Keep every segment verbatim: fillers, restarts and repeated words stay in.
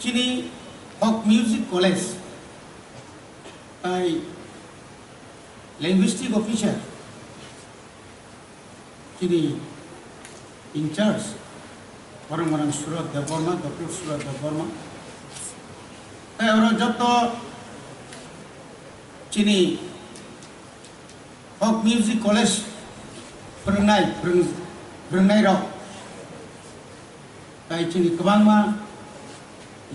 Chini Folk Music College tai linguistic officer chini in charge borok manang Surat Debbarma, Doctor Surat Debbarma. Tai oro joto chini Folk Music College phwrwngnai, phwrwng-, phwrwngnairok tai chini kwbangma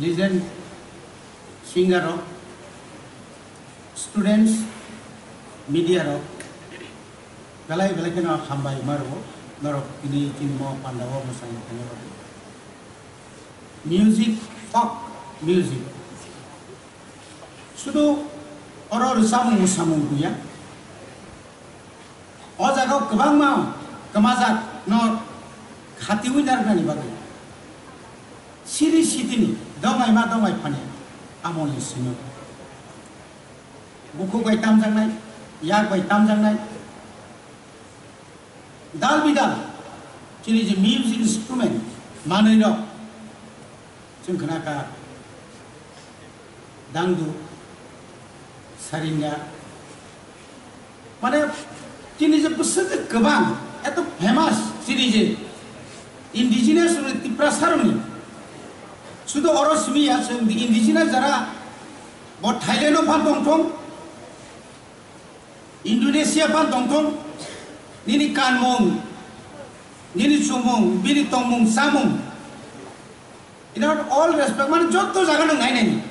legend singer rok, students, media rok belai belai kheno hambai ma rwo norok tini chini mo pandao mwsang thangwi rok. Music, folk music. Sudu oro rwchapmung mwsamung buya. O jaga o kwbangma kwmajak no khatiwi narwknani bagwi. Siri sitini dongai ma dongai phani amoni simi. Bukhuk bai tamjaknai, yak bai tamjaknai. Dal bidal chini je music instrument manwi rok chwng khna kha dangdu, saringa, mane chini je bwswk kwbang eto famous chini je indigenous rok Tiprasa rokni sudu oro simi ya chwng the indigenous jara bo Thailand o phan tongthong. Indonesia phan tongthong, nini kanmung, nini chumung, bini tongmung, chamung. In all respect, mane jotto jaga no nai nai.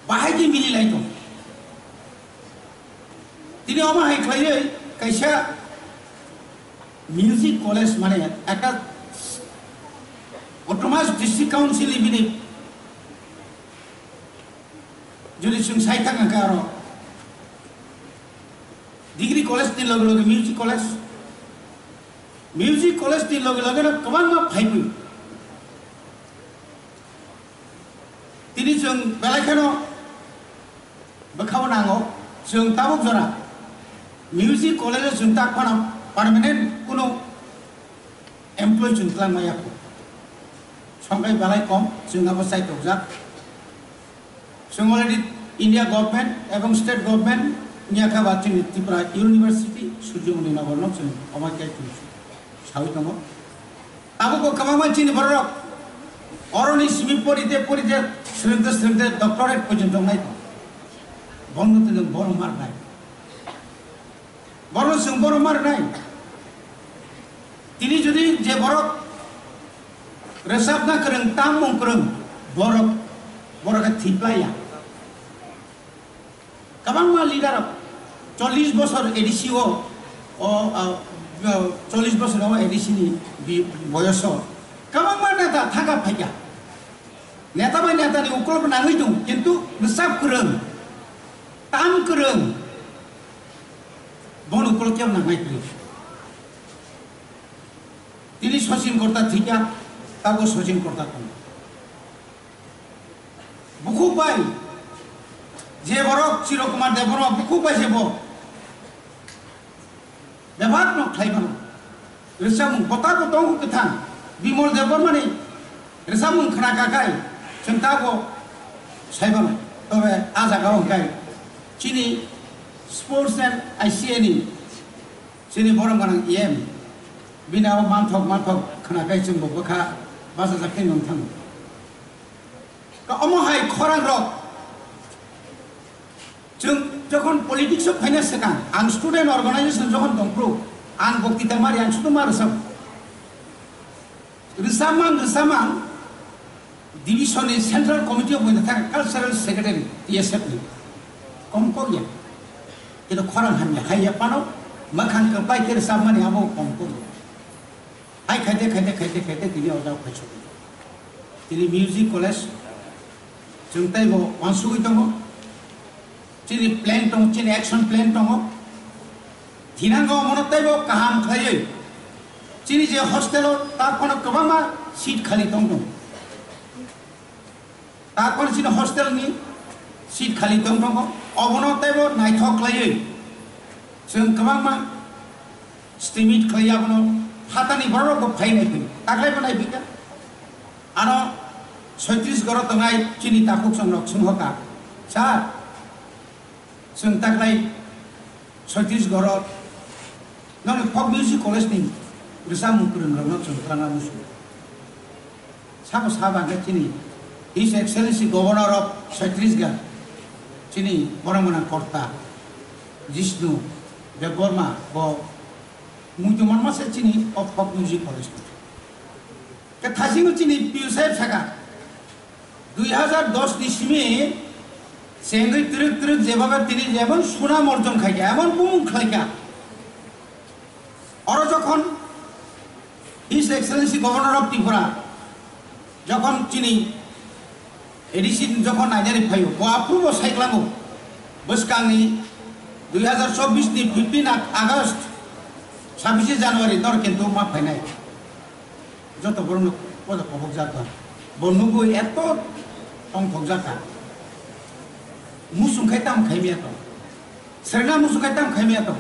Bahai khe mili lai tong. Tini omo hai khlaiwi kaisa music college mane ekta autonomous district council ni bini Jodi chwng sai thang kha aro degree college ni loge loge music college, music college ni loge loge no kwbangma phaiwi. Tini chwng belai kheno bwkhao nango, chwng tabuk jora music college o chwng tak phano permanent kuno employee chwng twlang maya kho. Songkai belai kom, chwng abo chaitokjak. Chwng already India government ebong state government niya kha ba chini Tripura University Surjomoni Nagar no chwng omo khe chwng sawi tongo. Abo bo kwbangma chini borok oroni simi porite porite swrwngte swrwngte doctorate porjonto wngnai tongo. Bono tini borok mar nai. Borok chwng borok mar nai. Tini jodi je borok rwchapna kwrwng, tammung kwrwng, borok, borok khe thwi plai ya. Kwbangma leader rok chollish bosor A D C o, o, a, o, chollish bosor o A D C ni bi-, boyos o kwbangma neta thaka phaikha. Neta bai neta ni ukolok nangwi tong, kintu rwchap kwrwng, tam kwrwng, bono ukolok kebo nangnai kwrwi. Tini Sachin Korta thikya, tabo Sachin Korta tongo. Bukhuk bai, je borok Chiro Kumar Debbarma bukhuk bai je bo bebak no khlai mano. Rwchapmung bota bo tongo kwthang, Bimol Debbarma ni rwchapmung khna kha khai, chwng tabo sai mano. Tobe a jaga o hwnkhe chini sports and I C A ni chini borok gwnang E M, bini abo manthok manthok khna khai chwng bo bwkha bachajak khe nwng thango. Ka omo hai khorang rok, chwng jokhon politics o phaina swkang, ang student organization jokhon tongphuru, ang boktita mari, ang sudu ma rwchap. Rwchapmang, rwchapmang, division ni central committee o buina thang cultural secretary T S F ni. Kom kok ya. Kino khorang hamya, hai ya pano, makhang kwplai khe rwchapmani abo kom kok ya. Hai khaite, khaite, khaite, khaite, tini o jao khaisok. Tini music college, chwng tei bo wansugwi tongo. Chini plan tongo, chini action plan tongo. Thinango omono teibo kaham khlaiwi. Chini je hostel o ta kono kwbangma seat khali tong tongo. Ta kono chini hostel ni seat khali tong tongo. Obono teibo naithok khlaiwi. Chwng kwbangma estimate khlai abono phatani borok bo phai nai phai. Taklai bo nai phika. Ano Soitris goro tongnai chini takhuk chongrok sung hoka, "Sir, chwng taklai Soitris goro noni folk music college ni rwchapmung kwrwng rokno chwng twlangna muchung." Sabo sabo hwnkhe chini His Excellency Governor of Chhattisgarh, chini borok gwnang korta Jishnu Debbarma bo muitu manma se chini o folk music college ni. Khe thaisingo chini P U saheb saka, dui hazar dos ni simi chengwi twrwk twrwk jebaba tini jemon sunam orjon khaikha, emon bumung khlaikha. Oro jokhon His Excellency Governor of Tripura jokhon chini A D C jokhon nainani phaio, bo aphuru bo saiklango. Bwskangni dui hazar chobbish ni fifteen August, sabbish January nor kintu ma phainai. Joto borokno poda kobok jata. Bo nugui eto tongthok jata. Musung khai tam khai miya to. Serna musung khai tam khai miya to.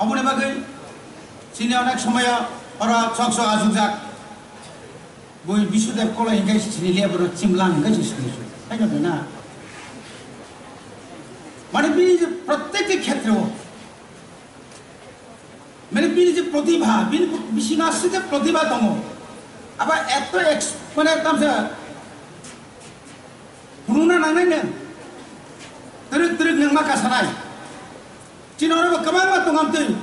Aboni bagwi chini onek somoyo oro chok chok achukjak. Bui Bisudev Koloi hingke sini liya bono chimlang hingke si sini su. Hai no na. Mane bini je prottekti khetreo, mane bini je protibha, bini bisingo aswk je protibha tongo. Aba eto ex-, mane tamsa phunukna nangnai nang. Twrwk twrwk nang ma kasanai. Chini oro bo kwbangma tongam twi.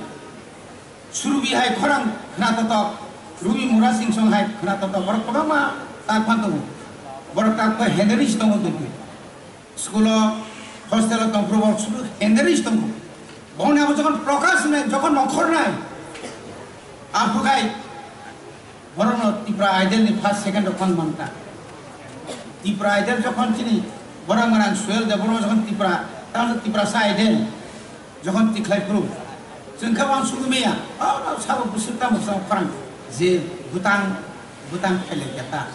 Surubi hai khorang khna totok, Rubi Mura Singson hai khna totok, borok kwbangma tak phan tongo. Borok tak pa henderi si tongo twi. School o, hostel o tongphuru borok sudu henderi si tongo. Bongni abo jokhon Prakash nai, jokhon nongkhor nai. Aphuru khai Borokno Tipra Idol ni first, second rok phang manta. Tipra Idol jokhon chini borok gwnang Suel Debbarma jokhon Tipra, tamo Tiprasa Idol jokhon tikhlai phuru, chwng khe wansugwi maya, o sabo bwswk tamo sa khorang je bwtang, bwtang khailai kha ta.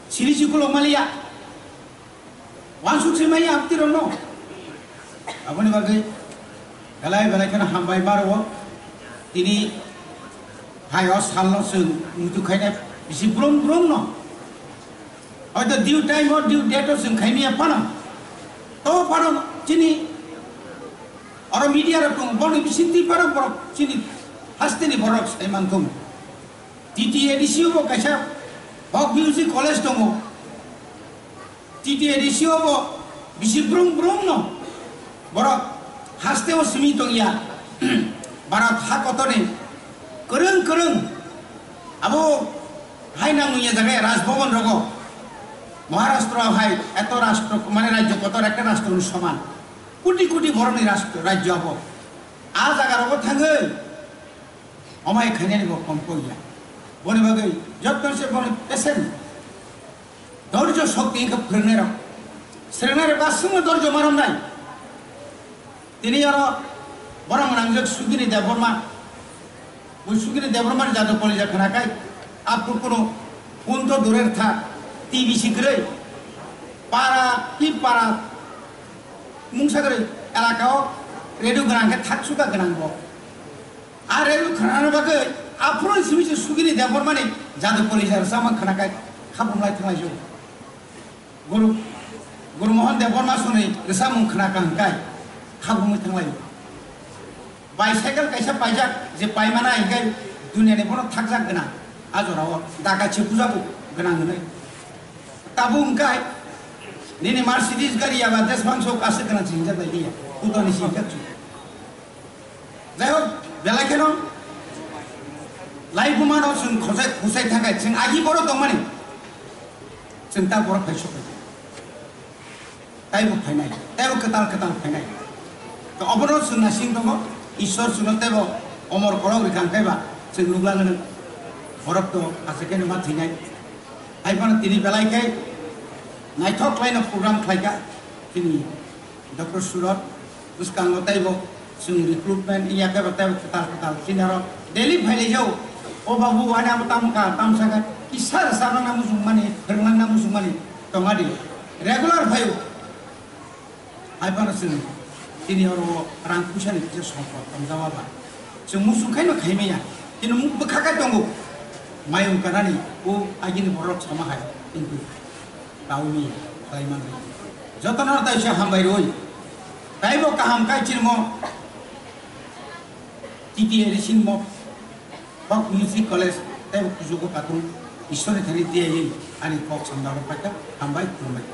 Siri si khulok maliya. Wansuk se maya abtirokno. Aboni bagwi belai belai kheno hambai ma rwo. Tini hai o salno chwng muitu khainai bisi brum brum no. Hoito due time o due date o chwng khaimaya phano. To phano chini oro media rok tongo, boni bisingtwi phano borok chini hasteni borok sai manthung. T T A D C o bo kaisa folk music college tongo. T T A D C o bo bisi brum brum no borok haste o simi tongya. Bharat ha kotorni kwrwng kwrwng abo hai nang nungya jaga Raj Bhavan rogo. Maharashtra hai eto rashtra mane rajyo kotor ekta rashtra ni soman. Koti koti borokni rashtra, rajyo abo. A jaga rogo thangwi Omai khainani bo kom koi ya. Boni bagwi jotto se boni patient. Dorjo shokti wngkha phwrwngnairok. Swrwngnairok aswkno dorjo ma romnai. Tini oro borok mwnangjak Sugini Debbarma. Bo Sugini Debbarmani jadu kolija khwnakhai. Aphuru kuno phone to durer tha. T V si kwrwi. Para ki para. Mungsa kwrwi elaka o radio gwnang khe thak suka gwnang bo. A relu khwnana bagwi aphuru simi se Sugini Debbarmani jadu kolija rwchapmung khwnakhai khabumlai thanglaijak. Guru, Guru Mohan Debbarma soni rwchapmung khwnakha hwnkhe khabumwi thanglaio. Bicycle kaisa paijak je paimana hwnkhe duniani bono thakjak gwnang. A jorao dakachi puja bo gwnang hwnwi. Tabuk hwnkhe nini Mercedes gari aba desbangso aswk gwnang se hinjak lai liya. Putoni se hinjak chu. Jai hok, belai kheno laibuma no chwng khosai, khosai thakai, chwng agi borok tongmani, chwng ta borok phai sokoi. Taibo phainai, taibo kwtal kwtal phainai. To obono chwng naising tongo, Ishwar chwngno teibo omor kolok rikha hwnkhe ba chwng nukla gwnang. Borok to aswk kheno ma thwinai. Hai phano tini belai khe naithok khlaino program khlaikha tini. Doctor Surot, bwskango taibo chwng recruitment wngya khe bo taibo kwtal kwtal chini aro daily phailaijao. O babu, ani abo tamo ka, tamo saka, kisa rwchapnangna muchungmani, phwrwngnangna muchungmani tongadi. Regular phaio. Hai phano chwng chini oro rang puisani kisa sompot tongjaba ba. Chwng muchung khaino khaimaya. Chini muk bwkha khe tongo. Mayung kanani o agini borok sama hai, kintu tauni khlai manwi. Jotono taisa hambai rwi. Taibo kaham kaichirmo T T A Rising mo Folk Music College taibo kujugo patung Ishwarni thani tiyai ani kok samdaro paikha, hambai, khulumbai.